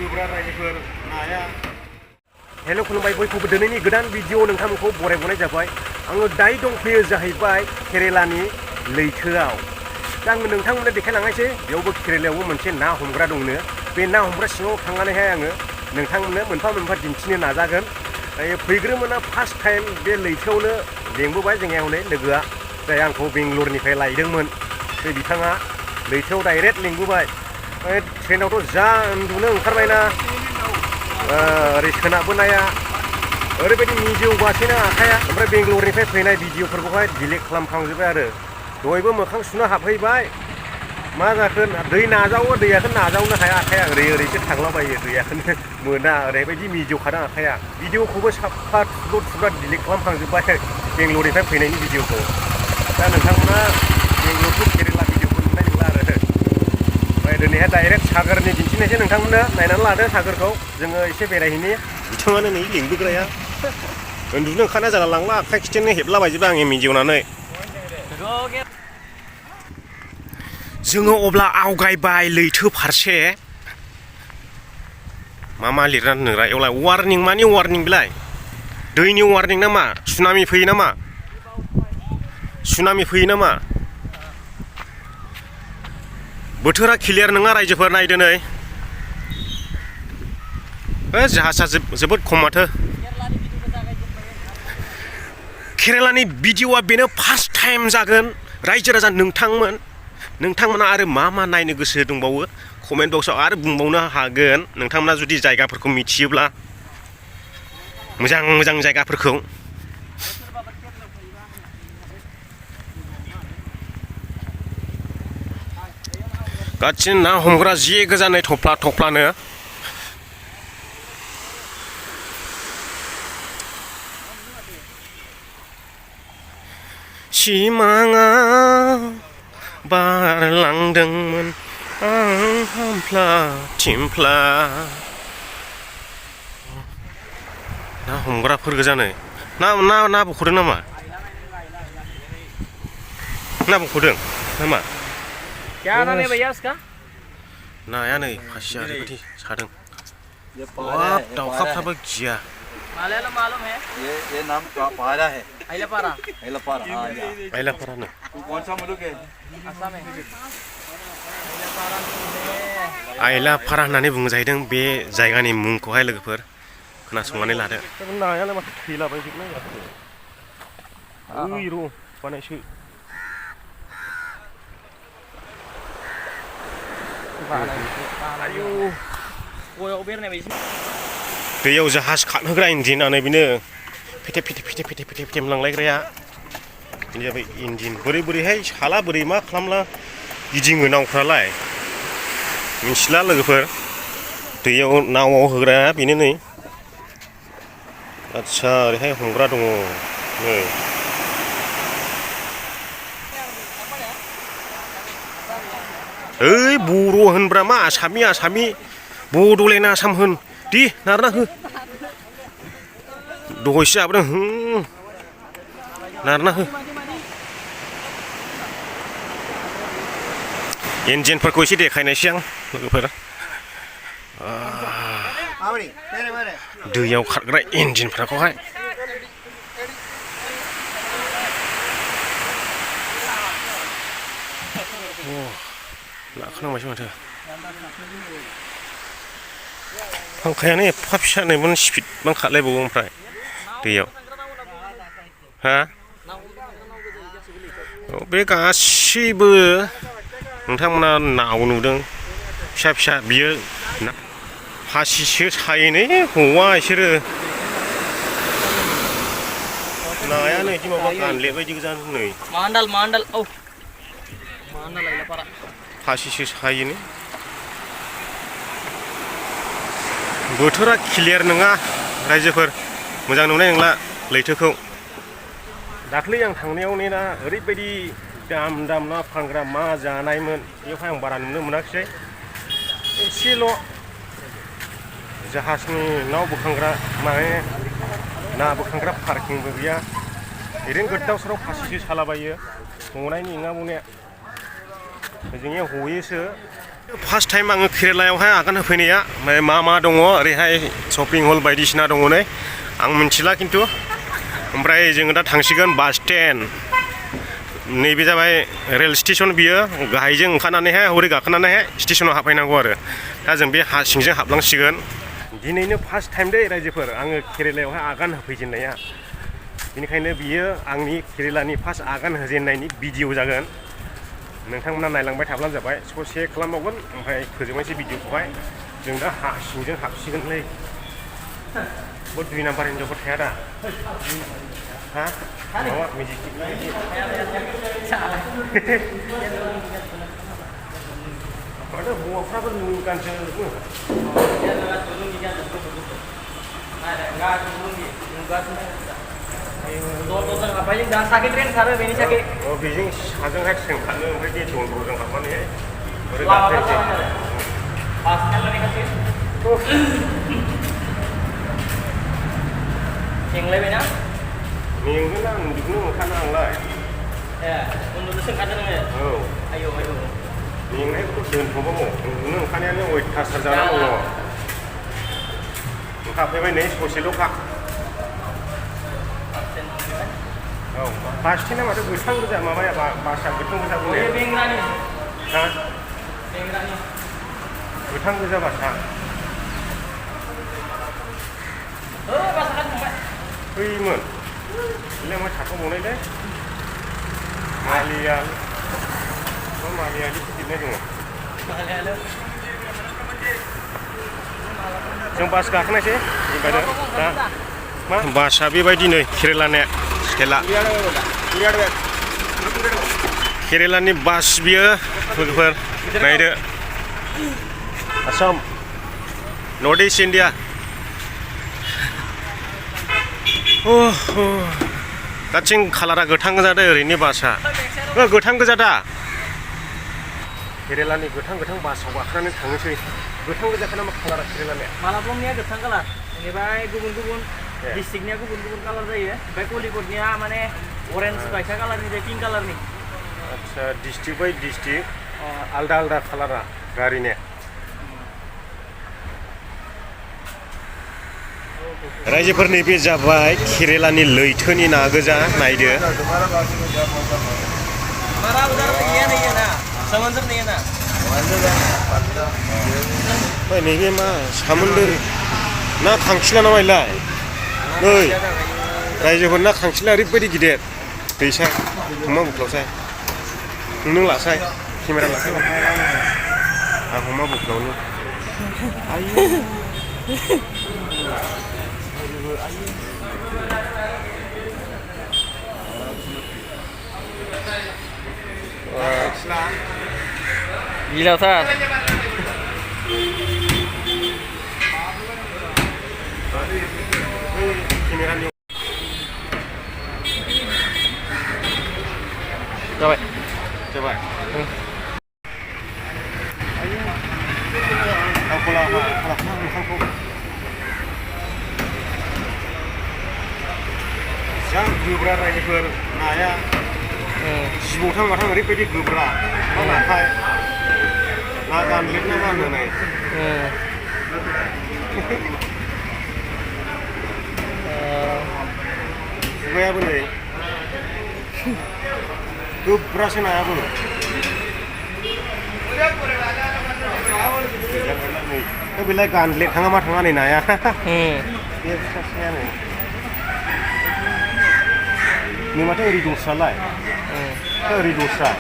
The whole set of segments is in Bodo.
गोब्रा रायजोफोर नाया हेल' खुलुमबाय बयखौबो दिनैनि गोदान भिडिअ नोंथांमोनखौ बरायबावनाय जाबाय आङो दायो दंफैयो जाहैबाय केरेलानि लैथोआव दा आङो नोंथांमोननो देखायलांनायसै बेयावबो केरेलायावबो मोनसे ना हमग्रा दंनो बे ना हमग्रा सिङाव थांनानैहाय आङो नोंथांमोननो मोनफा मोनफा दिन्थिनो नाजागोन फैग्रोमोना फार्स्ट टाइम बे लैथोआवनो लेंबोबाय जोंनि हनै लोगोआ जाय आंखौ बेंगलरनिफ्राय लायदोंमोन बे बिथाङा लैथोआव डाइरेक्ट लेंबोबाय ट्रेनावथ' जा उन्दुनो ओंखारबायना ओरै सोनाबबोनाया ओरैबायदि मिजौगासिनो आखाया ओमफ्राय बेंगलरनिफ्राय फैनाय भिडिअफोरखौहाय डिलिट खालामखांजोब्बाय आरो दहायबो मोखां सुनो हाबहैबाय मा जाखो दै नाजावो दैयाखौ नाजावनो हाया आखाया ओरैसो थांलाबायो दैयाखौनो मोना ओरैबायदि मिजौखादों आखाया भिडिअखौबो साफा थुब्रा डिलिट खालामखांजोब्बाय बेंगलरनिफ्राय फैनायनि भिडिअखौ दा नोंथांमोना बेंगलर टु केरेला भिडिअखौ नुनाय नंला आरो ओमफ्राय दिनैहाय डाइरेक्ट सागरनि दिन्थिनायसै नोंथांमोननो नायनानै लादो सागरखौ जोङो एसे बेरायहैनि बिथाङानो नै लेंबोग्राया उन्दुनो ओंखारना जाला लांला आखाइ खिथेंनो हेबलाबायजोबबाय आङो मिजौनानै जोङो अब्ला आवगायबाय लैथो फारसे मा लिरना दोनोरा एवलाय वार्निं मानि वार्निं बेलाय दैनि वार्निं नामा सुनामि फैयो नामा बोथोरा क्लियार नङा रायजोफोर नायदो नै जाहाजा जोबोद खम माथो केरेलानि भिडिअआ बेनो फार्स्ट टाइम जागोन रायजो राजा नोंथांमोना आरो मा नायनो गोसो दंबावो कमेन्ट बक्सआव आरो बुंबावनो हागोन नोंथांमोना जुदि जायगाफोरखौ मिथियोब्ला मोजां जायगाफोरखौ गासिनो ना हमग्रा जे गोजानै थफ्लानो सिमाङा बारलांदोंमोन आं हामफ्ला थिमफ्ला ना हमग्राफोर गोजानै ना बख'दों नामा क्या नाम है भैया उसका नाया नै फासिया ओरैबायदि सादों दाउखाफ्राबो गिया मलयालम मालूम है ये नाम पारा है आइलापारा आइलापारानो कौन सा मुल्क है असम है आइलापारा होननानै बुङो जाहैदों बे जायगानि मुंखौहाय लोगोफोर खोनासंनानै लादो नायालाय माथो थैलाबायजोबनाय ओइ र' बानायसो दैयाव जाहाज खारहोग्रा इन्जिनानो बेनो फेथेब लांलायग्राया बेनो जाबाय इन्जिन बोरैहाय साला बोरै मा खालामला गिदिङो नावफ्रालाय मिथिला लोगोफोर दैयाव नावआव होग्राया बेनो नै आदसा ओरैहाय हमग्रा दङ नै ओइ बर' होनब्रा मा आसामि बड'लेण्ड आसाम होन दि नारना हो दहायसो जाबोदों नारना हो इन्जिनफोरखौ एसे देखायनायसै आं लोगोफोर दैयाव खारग्रा इन्जिनफोरखौहाय लाखोनांबायसो माथो फांखायानो एफा फिसानोमोन स्पिड मा खालायबावो ओमफ्राय दैयाव बे गासैबो नोंथांमोना नाव नुदों फिसा बियो फासिसो सायोनै हौवा बिसोरो नायानो बिदि माबा गानलेट बायदि गोजा नै मान्डाल आइलापारा फासिसो सायोनो बोथोरा क्लियार नङा रायजोफोर मोजां नुनाय नंला लैथोखौ दाख्लै आं थांनायाव ना ओरैबायदि दाम ना फानग्रा मा जानायमोन बेवहाय आं बारा नुनो मोनाखिसै एसेल' जाहाजनि नाव बोखांग्रा माने ना बोखांग्रा पार्किंबो गैया ओरैनो गोदाव सोराव फासिसो सालाबायो हनायनि नङा हनाया जोंनिया हयोसो फार्स्ट टाइम आङो केरेलायावहाय आगान होफैनाया मा मा दङ ओरैहाय शपिं हल बायदिसिना दङ नै आं मिन्थिला खिन्थु ओमफ्राय जोङो दा थांसिगोन बास स्टेन्ड नैबे जाबाय रेल स्टेसन बियो गाहायजों ओंखारनानैहाय हरै गाखोनानैहाय स्टेसनाव हाबफैनांगौ आरो दा जों बे हा सिंजों हाबलांसिगोन दिनैनो फार्स्ट टाइम दै रायजोफोर आङो केरेलायावहाय आगान होफैजेननाया बेनिखायनो बियो आंनि केरेलानि फार्स्ट आगान होजेननायनि भिडिअ जागोन नोंथांमोना नायलांबाय थाब्लानो जाबाय ससे खालामबावगोन ओमफ्राय फोजोबनोसै भिडिअखौहाय जों दा हा सिंजों हाबसिगोनलै दुइ नाम्बार हिनजावफोर थाया दा हा माबा मेजिस्टिक माथो हौवाफ्राबो गानसो बेजों साजोंहाय ट्रेन खारनो ओमफ्राय देथ'जों हाबनानैहाय ओरै गाखोनोसै मेंलायबायना मेंगोन आं उन्दुनो ओंखारनो आंलाय उन्दुनोसो ओंखारदों नोङो औ आयौ आयौ मेंनायखौथ' दोनथ'बावो उन्दुनो ओंखारनायानो अयथासार जाना दङ ओंखारफैबाय नै ससेल'खा औ बास स्टेन्डआ माथो गोथां गोजा माबाया बासआ गोथां गोजा बुंनाय बेंग्रानि हा बेंग्रानि गोथां गोजा बासआ बासआ थांबाय फैयोमोन बिलाय मा थाथ'बावनायलै मालियाल मा मालियालि गिदिरनाय दङ जों बास गाखोनायसै बेबायदि दा मा बासआ बेबायदि नै केरेलानिया स्टाइला केरेलानि बास बियो लोगोफोर नायदो आसाम नर्थ इस्ट इन्डिया गाथिं खालारा गोथां गोजा दे ओरैनि बासआ गोथां गोजा दा केरेलानि गोथां बासाव गाखोनानै थांनोसै गोथां गोजाखा नामा खालारा केरेलानिया मालाब्लंनिया गोथां कालार बेनिफ्राय गुबुन गुबुन डिस्ट्रिक्टनिया गुबुन गुबुन कालार जायो ओमफ्राय कलिकटनिया माने अरेन्ज बायसा कालारनि जायो पिंक कालारनि आदसा डिस्ट्रिक्ट बाय डिस्ट्रिक्ट आलदा आलदा खालारा गारिनिया रायजोफोरनि बे जाबाय केरेलानि लैथोनि ना गोजा नायदो बारा उधर ये नहीं है ना समंदर नहीं है ना नैबे मा सामोन्दोर ना खांखिला ना माइलाय नै रायजोफोर ना खांखिला ओरैबायदि गिदिर दैसा हमा बुख्लावसाय नों लासाय केमेरा लासाय आं हमा बुख्लावनो Gilatar. Rồi. Coba. Yang गोब्रा रायजोफोर नाया जिबौथां माथां ओरैबायदि गोब्रा मा नाथाय ना गानलेट ना मा होनो नाय खुगायाबो नै गोब्रासो नायाबो बेलाय गानलेट थाङा मा थाङा नै नाया बे फिसायानो नै माथो ओरै दस्रालाय ओरै दस्रा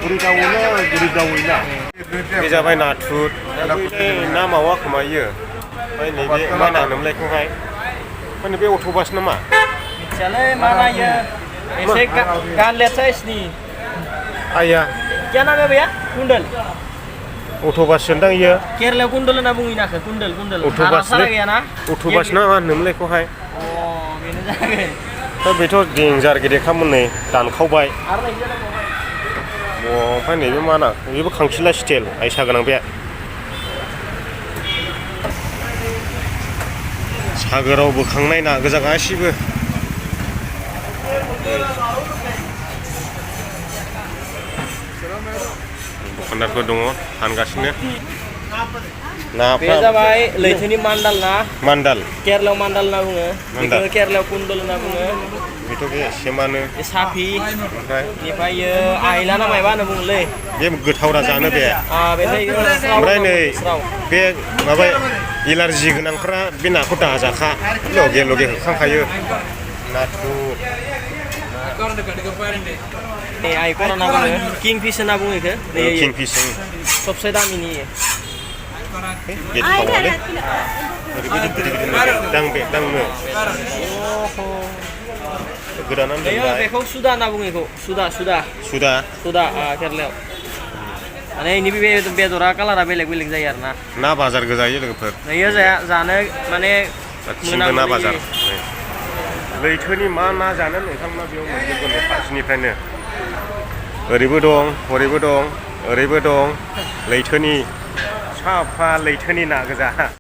ओरै दावोना ओरै दावोना बे जाबाय नाथुर ना मावा खोमायो ओमफ्राय नैबे मा नानोमोनलाय बेखौहाय ओमफ्राय बे अट' बास नामा मिथियालै मा नायो एसे गानलेट साइजनि आया क्या नाम है भैया कुंडल अट' बास होनदां इयो केरलायाव कुंडल होनना बुङो नाखो कुंडल अट' बास गैयाना अट' बास ना मा होनोमोनलाय बेखौहाय बेनो जागोन दा बेथ' देन्जार गेदेरखामोन नै दानखावबाय ओमफ्राय नैबे मा ना बेबो खांखिला स्टाइल आयसा गोनां बे सागोराव बोखांनाय ना गोजा गासिबो दखानदारफोर दङ फानगासिनो बे नाफ्रा जाबाय लैथोनि मान्दाल ना मान्दाल केरलायाव मान्दाल होनना बुङो मान्दाल। बेखौ केरलायाव कुन्दल होनना बुङो बेथ' बे सेमानो बे साफि ओमफ्राय बेनिफ्राय आइला ना मायबा होनना बुङोलै बे गोथावरा जानो बे बेनिफ्राय ओमफ्राय नै स्राव बे माबा एलार्जि गोनांफ्रा बे नाखौ दाजाखा लगे लगे होखांखायो नाथुर नै आइकन होनना बुङो किं फिस होनना बुङो बेखौ नै किंफिस सबसे दामिनि बे थावालै ओरैबायदि गिदिर गिदिर दांनो गोदानानै दोनबाय बेखौ सुदा होनना बुङो बेखौ सुदा सुदा केरलायाव माने इनि बेदरा कालारा बेलेग बेलेग जायो आरो ना बाजार गोजायो लोगोफोर नैयो जानो माने गासिबो ना बाजार लैथोनि मा ना जानो नोंथांमोना बेयाव मोनजोबगोन फारसेनिफ्रायनो ओरैबो दं हरैबो दं ओरैबो दं लैथोनि साफा लैथोनि ना गोजा